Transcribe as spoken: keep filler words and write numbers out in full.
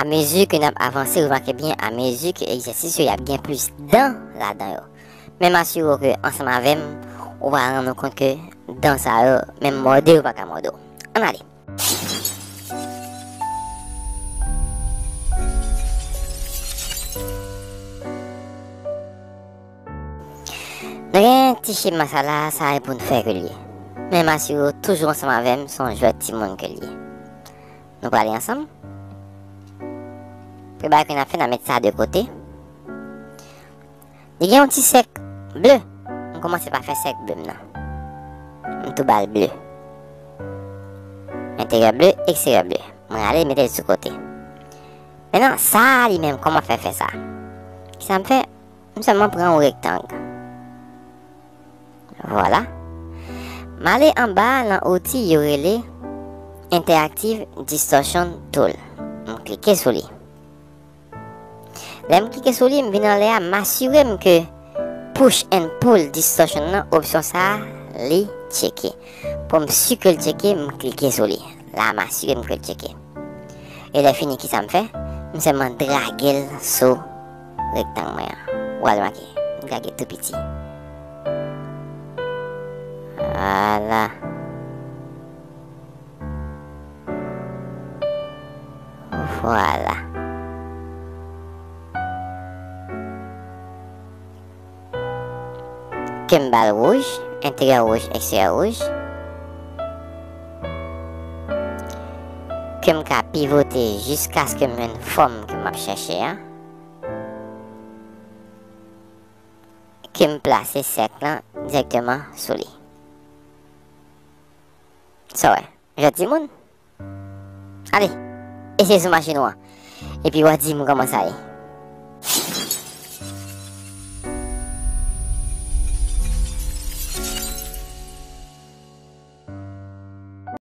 Amezi ke n ap avanse, remake byen, amezi ke egzèsis yo, y ap gen plis dan ladan yo. Menm asire w ke ansanm avè m, ou va rann ou kont ke dan sa yo, menm mòde yo pa ka mòde w. Ann ale. Nou gen ti chema sa la, sa e pou n fè ke l ye. Menm asire w toujou ansanm avè m, se yon jwèt timoun ke l ye. Nou prale ansanm. Premye bagay ke n ap fè, n ap met sa de kote. Li gen yon ti sèk ble. M kòmanse pa fè sèk ble m nan. M tou ba l ble. Enteryè ble, eksteryè ble. Mwen ale mete l sou kote. Mentnan, sa a li menm, kòman fè fè sa? Kisa m fè? M sèlman pran yon rektang. Vwala. M ale anba nan outi yo rele Interactive Distortion Tool. M klike sou li. Lè m klike sou li, m vin anlè a, m asire m ke Push and Pull Distortion nan, opsyon sa a, li tcheke. Pou m si ke l tcheke, m klike sou li. La, m asire m ke l tcheke. E lè fini, kisa m fè? M sèlman drage l sou rektang mwen an. Ou al remake, m drage tou piti. Vwala. Vwala. Ke m ba l wouj, enteryè wouj, eksteryè wouj. Ke m ka pivote jiskaske m jwenn fòm ke m ap chèche a. Ke m plase sèk lan dirèkteman sou li. Sa w wè? Jwèt timoun. Ale, eseye sou machin ou an. Epi w a di m kòman sa ye.